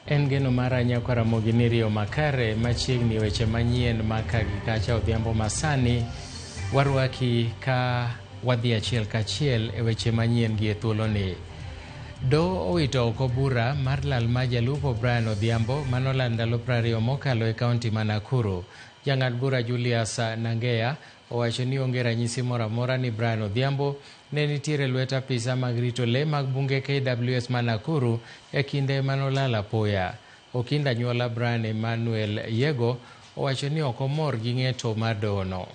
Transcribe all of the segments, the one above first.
En geno mara nyakwa Ramogi ni riyo makare machiegni weche manyien maka gi kacha odhiambo masani warwaki ka wadhi achiel kachiel e weche manyien gi e thuoloni. Doho owito oko bura mar lal ma jalupo Brian Odhiambo manolal ndalo 20 mokalo e kaunti ma Nakuru. Jang'ad bura Julius Nangeya owacho ni onge ranyisi moro amora ni Brian Odhiambo ne nitiere lwet apisa mag rito le mag bunge KWS ma Nakuru e kinde manolal apoya. Okinda anyuola Brian Emmanuel Yego owacho ni ok omor gi ng'eto mar dohono.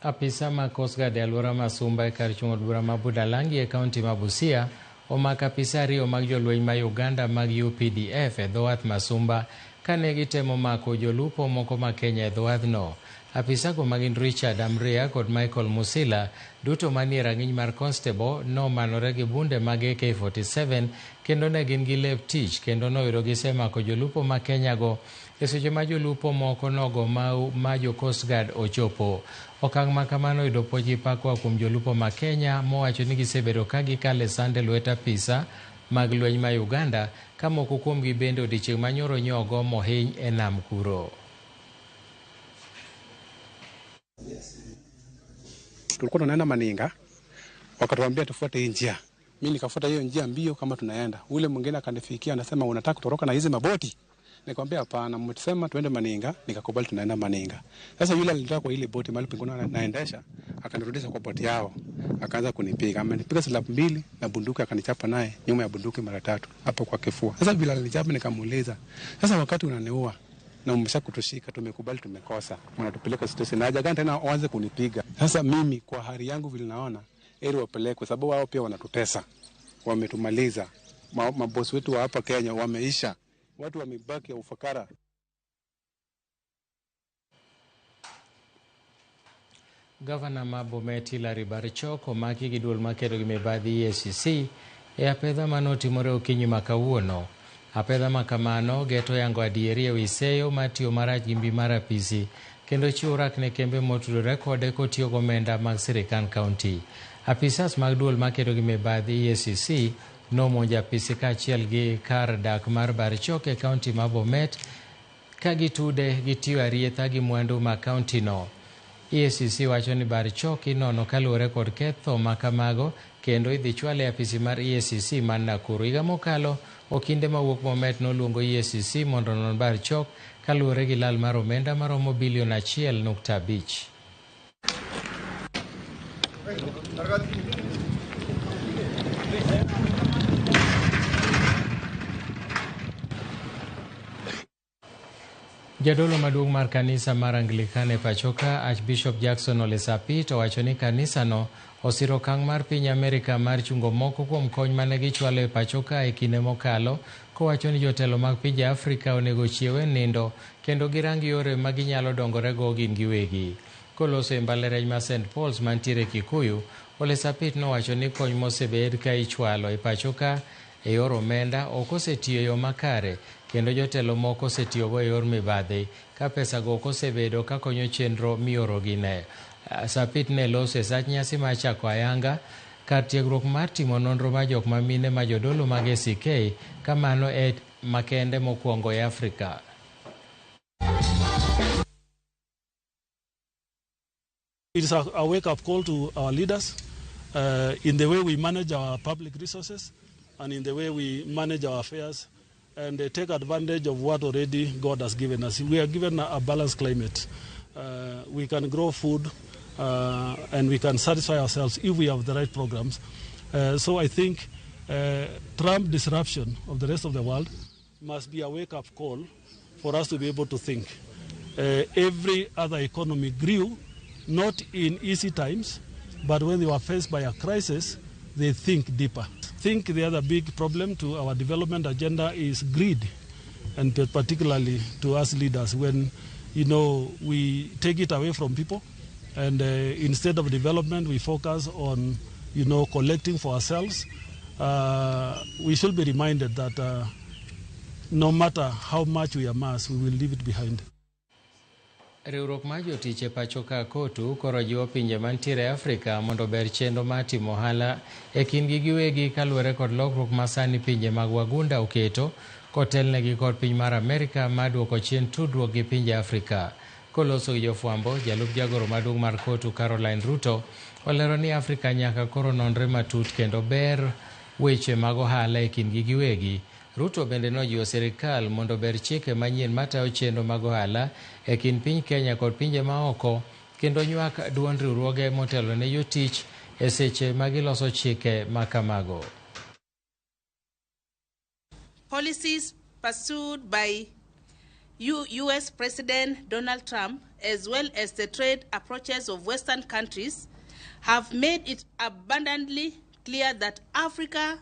Apisa mag Coast Guard e alwora ma Sumba e kar chung' od bura ma Budalangi e kaunti ma Busia omako apisa ariyo mag jolweny ma Uganda mag UPDF e dho wath ma Sumba kane gitemo mako jolupo moko ma Kenya e dho wathno. Apisago ma gin Richard Amria kod Michael Musila duto manie rang'iny mar constable nomanore gi bunde mag AK-47 kendo ne gin gi lep tich kendo noyudo gisemako jolupo ma Kenya go e seche ma jolupo moko nogo ma jo Coast Guard ochopo. Okang' ma kamano oyudo puoch gi pak koa kuom jolupo ma Kenya mowacho ni gisebedo ka gikalo e sand e lwet apisa mag lweny ma Uganda ka moko kuomgi bende odiechieng' manyoro nyogo mohiny e nam kuro. Tulikuwa tunaenda Maninga, wakatuambia tufuate hii njia. Mimi nikafuata hiyo njia mbio kama tunaenda. Ule mwingine akanifikia anasema unataka kutoroka na hizi maboti? Nikamwambia hapana, mmesema tuende Maninga, nikakubali tunaenda Maninga. Sasa yule alinitoa kwa ile boti mahali pengine naendesha, akanirudisha kwa boti yao. Akaanza kunipiga. Amenipiga slap mbili na bunduki akanichapa naye nyuma ya bunduki mara tatu hapo kwa kifua. Sasa vile alinichapa nikamuuliza, sasa wakati unaniua na umesha kutushika, tumekubali tumekosa, unatupeleka station na haja gani tena uanze kunipiga? Sasa mimi kwa hali yangu vile naona heri wapelekwe, sababu wao pia wanatutesa, wametumaliza. Mabosi wetu wa hapa Kenya wameisha, watu wamebaki ya ufakara. Gavana ma Bomet Hilary Barchok omaki gi duol makedo gi mibadhi EACC e apedha manotimore okinyi ma kawuono. Apedha ma kamano geto yango adieri e wi seyo mar tiyo marach gi mbi mar apisi kendo chiwo rak ne kembe motudore kode kotiyo gomenda mag sirikand kaunti. Apisas mag duol makedo gi mibadhi EACC nomonjo apisi kaachiel gi kar dak mar Barchok e kaunti ma Bomet ka gitude gi tiyo arietha gi mwandu ma kaunti no. EACC wacho ni Barchok inono kaluwore kod ketho ma kamago kendo idhi chwale e apisi mar EACC man Nakuru. Higa mokalo, okinde mawuok Bomet noluongo EACC mondo onon Barchok kaluwore gi lal mar omenda maromo bilion 1.5. Jadolo maduong' mar kanisa mar Anglican e pachoka Archbishop Jackson Ole Sapit owacho ni kanisano osiro okang' mar piny Amerika mar chungo moko kuom kony mane gichwalo e pachoka e kinde mokalo, kowacho ni jotelo mag pinje Afrika onego ochiew e nindo kendo girang yore ma ginyalo dongorego gin giwegi. Koloso e mbalariany ma St Paul's mantiere Kikuyu, Ole Sapit nowacho ni kony mosebed ka ichwalo e pachoka e yor omenda ok osetiyo e yo makare kendo jotelo moko osetiyogo e yor mibadhi ka pesago ok osebedo ka konyo chenro miorogi ne. Sapit ne loso e sach nyasi mar chako ayanga kar tiegruok mar timo nonro mar jok ma mine ma jodolo mag ACK ka mano e makende mokwongo e Afrika. It is a wake-up call to our leaders in the way we manage our public resources and in the way we manage our affairs, and they take advantage of what already God has given us. We are given a balanced climate. We can grow food And we can satisfy ourselves if we have the right programs. So I think Trump disruption of the rest of the world must be a wake-up call for us to be able to think. Every other economy grew, not in easy times, but when they were faced by a crisis, they think deeper. I think the other big problem to our development agenda is greed, and particularly to us leaders, when we take it away from people, and instead of development, we focus on collecting for ourselves. We should be reminded that no matter how much we amass, we will leave it behind. Riwruok mar jotich e pacho ka KOTU koro jiwo pinje mantiere e Afrika mondo ober chenro mar timo ohala e kindgi giwegi kaluwore kod lokruok ma sani pinje mag wagunda oketo kotelnegi kod piny mar Amerika mar duoko chien tudruok gi pinje Afrika. Koloso gi jofwambo, jalup jagoro maduong' mar KOTU Caroline Ruto olero ni Afrika nyaka koro nonre matut kendo ber weche mag ohala e kindgi giwegi. Ruto bende nojiwo sirikal mondo ober chike manyien matayo chenro mag ohala e kind piny Kenya kod pinje maoko kendo nywak duond riwruoge motelo ne jotich e seche ma giloso chike ma kamago. Policies pursued by US President Donald Trump, as well as the trade approaches of Western countries, have made it abundantly clear that Africa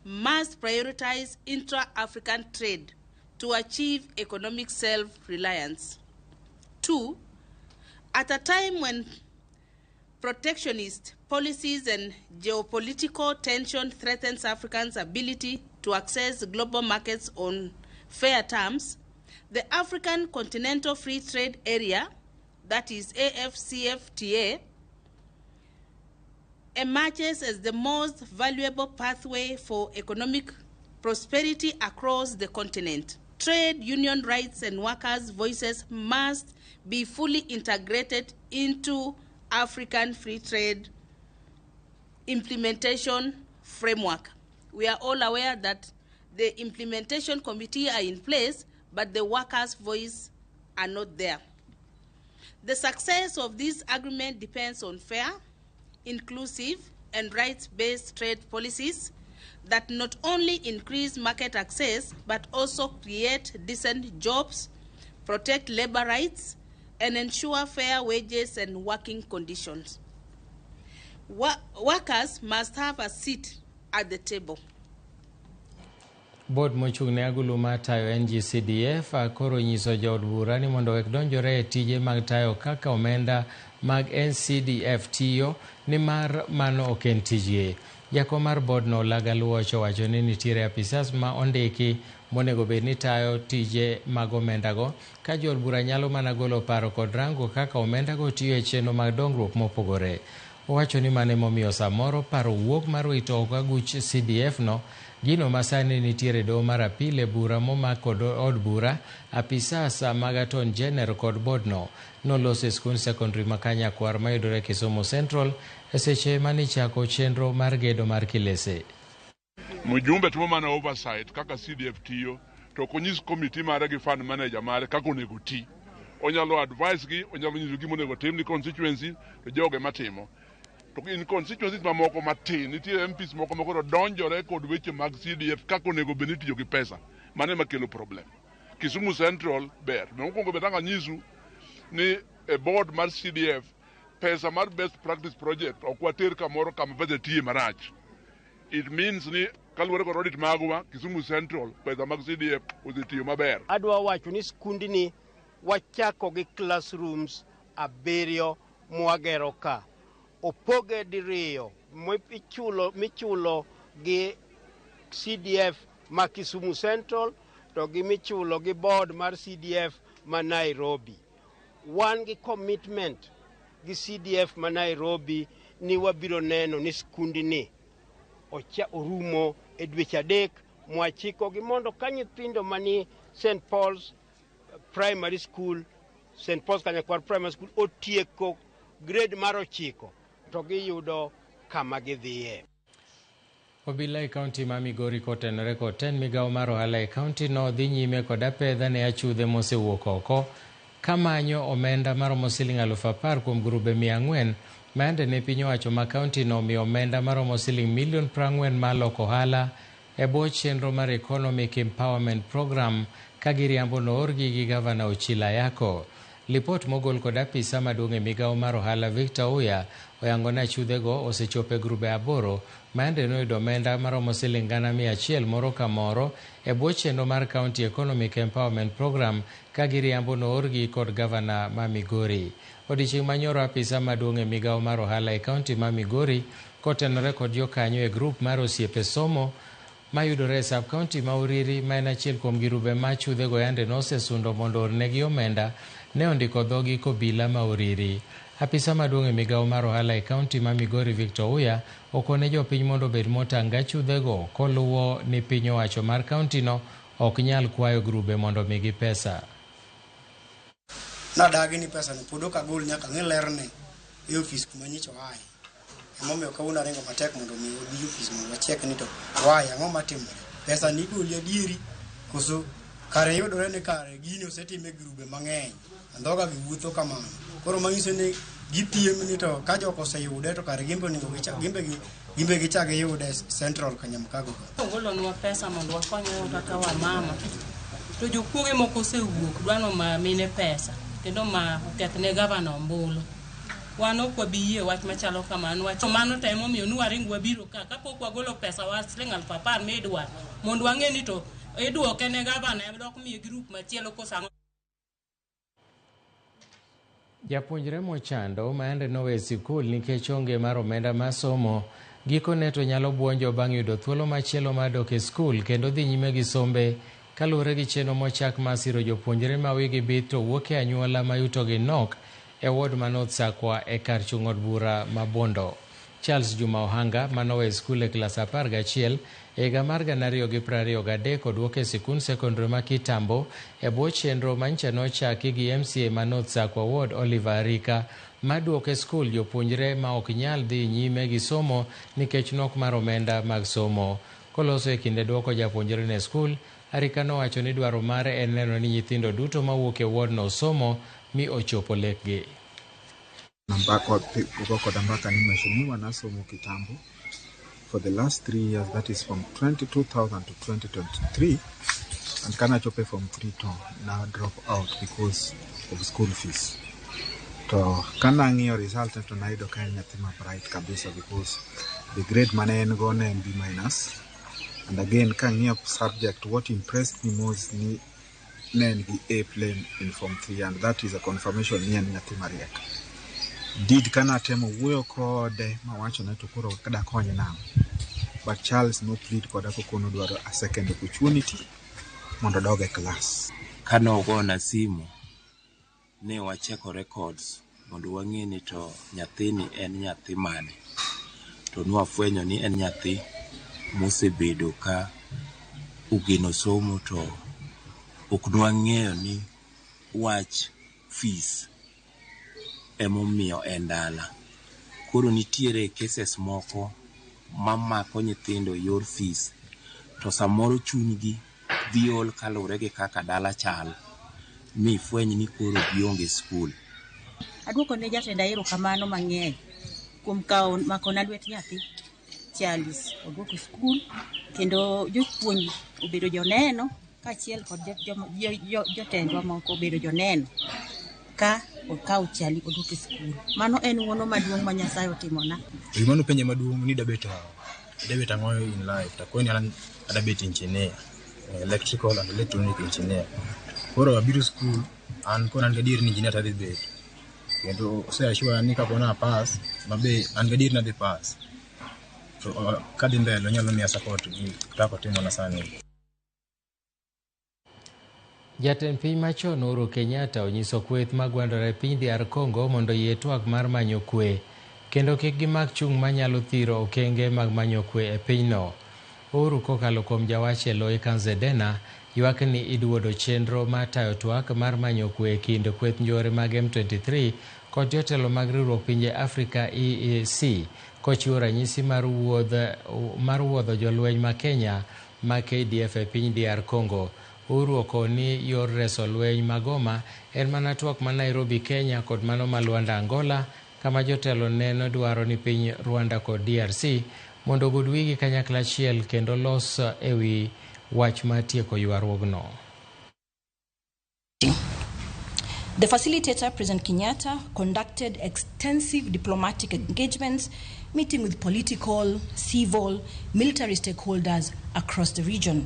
must prioritize intra-African trade to achieve economic self-reliance. 2, at a time when protectionist policies and geopolitical tension threatens Africans' ability to access global markets on fair terms, the African Continental Free Trade Area, that is AfCFTA, emerges as the most valuable pathway for economic prosperity across the continent. Trade union rights and workers' voices must be fully integrated into African free trade implementation framework. We are all aware that the implementation committee are in place, but the workers' voice are not there. The success of this agreement depends on fair, inclusive, and rights-based trade policies that not only increase market access, but also create decent jobs, protect labor rights, and ensure fair wages and working conditions. Workers must have a seat at the table. Board mochung' ne agulu mar tayo NGCDF koro nyiso jood bura ni mondo wek donjore e tije mag tayo kaka omenda mag NCDF tiyo nimar mano ok en tijgi. Jakom mar board no Olaga Luoch owacho ni nitiere apisas ma ondiki monego bed ni tayo tije mag omendago ka jood bura nyalo mana golo paro kod rango kaka omendago tiyo e chenro mag dongruok mopogore. Owacho ni mano emomiyo samoro paro wuok mar wito oko aguch CDF no gino masani nitiere doho mar apil e bura momak kod od bura apisas mag Attorney General kod board no noloso e skund sekondari ma Kanyakwar mayudore Kisumu Central e seche manichako chenro mar gedo mar Kilese. Mjumbe timo mana oversight kaka CDF tiyo to ok onyis committee mare gi fund manager mare kaka onego ti. Onyalo advise gi, onyalo nyiso gima onego tim ni constituency to joge matimo. To in constituencies mamoko matin, nitie MPs moko ma koro donjore kod weche mag CDF kaka onego bed ni itiyo gi pesa. Mano ema kelo problem. Kisumu Central ber. Mokwongo be tang' anyisu ni e board mar CDF pesa mar best practice project ok water kamoro kama pesa tiye marach. It means ni kaluwore kod audit magwa Kisumu Central pesa mag CDF osetiyo maber. Adwa wacho ni skundni wachako gi classrooms 7 mwagero ka. Opoge diriyo michulo gi CDF ma Kisumu Central to gi michulo gi board mar CDF ma Nairobi. Wan gi commitment gi CDF ma Nairobi ni wabiro neno ni skundni orumo e dweche 3 mwachiko gi mondo ka nyithindo mani St. Paul's Primary School, St. Paul's Kanyakwar Primary School otieko grade mar 9 to giyudo kama gidhiye. Obila e kaunti ma Migori kotenore kod tend migawo mar ohala e kaunti no dhi nyime kod apedha ne achudhe mosewuok oko kamanyo omenda maromo siling 10,000 kuom grube 400 mayande ne piny owacho ma kaunti no omiyo omenda maromo siling milion 40 mar loko ohala e bwo chenro mar Economic Empowerment Program ka giriambo noorgi gi gavana Ochilo Ayako. Lipot mogol kod apisa maduong' e migawo mar ohala Victor Uya oyango ni achudhego osechopo e grube 8 mayande noyudo omenda maromo siling 100,000 moro ka moro e bwo chenro mar County Economic Empowerment Program ka giriambo noorgi kod gavana ma Migori. Odiechieng' manyoro apisa maduong' e migawo mar ohala e kaunti ma Migori kotenore kod jokanyo e grup mar osiepe somo mayudore e sub-county ma Uriri ma en achiel kuom girube ma chudhego yande nosesundo mondo ornegi omenda ne ondiko dhogi kobila ma Uriri. Apisa maduong' e migawo mar ohala e kaunti ma Migori Victor Uya okone jopiny mondo obed motang' gi achudhego koluwo ni piny owacho mar kaunti no ok nyal kwayo grube mondo omigi pesa. Nadagi ni pesa ni pod ok agol nyaka ng'i lerne e ofis kuma nyicha oaye. Emomiyo kawuono aringo matek mondo mi obi ofis mondo wachek ni to why ang'o matimore. Pesa ni igoli adieri koso kare yudore ni kare gini osetim e grube mang'eny. Andhoga gi wuotho kamano. Koro manyiso ni gipiem ni to ka jok oseyude to kare gimbe onego gimbe gichak giyude Central Kanyamkago. Ogolonwa pesa mondo wakonygo kaka wamama. To jokuoge moko osewuok dwa no mine pesa kendo ma oketh ne gavana ombulu. Wan ok wabi yie wach machalo kamano. Wach mano to emomiyo ni waringo wabiro ka kapok wagolo pesa wa siling 10,000 midwaro mondo wang'e ni to iduoke ne gavana dok miye grup machielo koso ang'o. Japuonjre mochando mayande nowe sikul nikech onge mar omenda mar somo gikone to nyalo buonjo bang' yudo thuolo machielo mar dok e skul kendo dhi nyime gi sombe kaluwore gi chenro mochak mar siro jopuonjre ma wigi bith to wuok e anyuola ma yutogi nok e ward ma North Sakwa e kar chung' od bura ma Bondo. Charles Juma Ohanga manowe skul e klas 11 e higa mar 2023 oduok e sikund sekondari ma Kitambo e bwo chenro manyicha nochaki gi MCA ma North Sakwa Ward Oliver Arika maduok e skul jopuonjre ma ok nyal dhi nyime gi somo nikech nok mar omenda mag somo. Koloso e kinde duoko japuonjre ne skul, Arika nowacho ni dwaro mare en neno ni nyithindo duto mawuok e ward no somo mi ochopo lekgi. Koda mbaka ni mheshimiwa nasomo kitambo for the last 3 years, that is from 22,000 to 2023, and kanachopo form 3 to na drop out because of school fees. To kanang'iyo result to nayudo ka en nyathi ma bright kabisa because the grade mane en go ne en B minus. And again kang'iyo subject, what impressed me most ni ne en gi A plain in form 3, and that is a confirmation ni en nyathi mariek. Did kanatemo wuoyo kode mawachone to koro dakonye nang'o, but Charles no plead koda kokono dwaro a second opportunity mondo odog e class. Kane ogona simu ne wacheko records mondo wang'e ni to nyathini en nyathi mane, to nwafwenyo ni en nyathi mosebedo ka ogeno somo to ok nwang'eyo ni wach fees emomiyo en dala. Koro nitiere cases moko mamako nyithindo e yor fees to samoro chunygi dhi ol kaluwore gi kaka dala chal mi fweny ni koro gionge skul. Aduoko ne jatenda erokamano mang'eny kuom kawo makona lwet nyathi Charles oduoko skul kendo jopuonj obedo joneno kaachiel kod jotendwa moko obedo joneno ka okawo Charlie oduoko e skul. Mano en ng'uono maduong' ma Nyasaye otimona. Gima nopenja maduong' ni dabet ang'o in life, to akoni an adabet engineer, electrical and electronic engineer. Koro abiro skul, an koro an gadier ni engineer tadhi bet. Kendo ose assure ni kapo na pass, mabe an gadier ni adhi pass. To kadhi mbele onyalo miya support gi kaka otimona sani. Jatend piny machon Uhuru Kenyatta onyiso kweth magwandore e piny DR Congo mondo oyie twak mar manyo kwe kendo kik gimak chung' manyalo thiro okenge mag manyo kwe e pinyno. Uhuru kokalo kuom jawach Eloi Kanzedena ywak ni iduodo chenro mar tayo twak mar manyo kwe e kind kweth njore mag M23 kod jotelo mag riwruok pinje Afrika EAC kochiwo ranyisi mar wuodho jolweny ma Kenya ma KDF e piny DR Congo. Uhuru okoni yor reso lweny ma Goma en mana twak ma Nairobi, Kenya kod mano ma Luanda, Angola, kama jotelo neno dwaro ni piny Rwanda kod DRC mondo ogud wigi kanyakla achiel kendo los ewi wach mar tieko ywaruogno. The facilitator, President Kenyatta, conducted extensive diplomatic engagements, meeting with political, civil, military stakeholders across the region.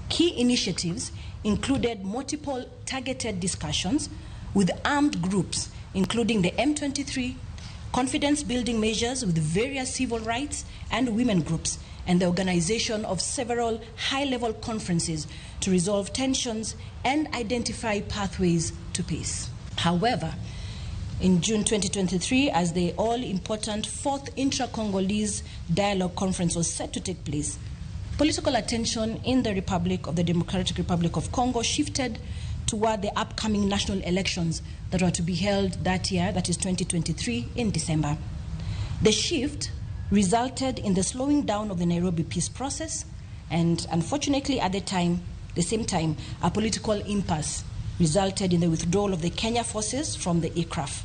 Key initiatives included multiple targeted discussions with armed groups, including the M23, confidence building measures with various civil rights and women groups, and the organization of several high level conferences to resolve tensions and identify pathways to peace. However, in June 2023, as the all important fourth intra Congolese Dialogue Conference was set to take place, political attention in the Republic of the Democratic Republic of Congo shifted toward the upcoming national elections that were to be held that year, that is 2023, in December. The shift resulted in the slowing down of the Nairobi peace process, and unfortunately, at the time, the same time, a political impasse resulted in the withdrawal of the Kenya forces from the EACRF.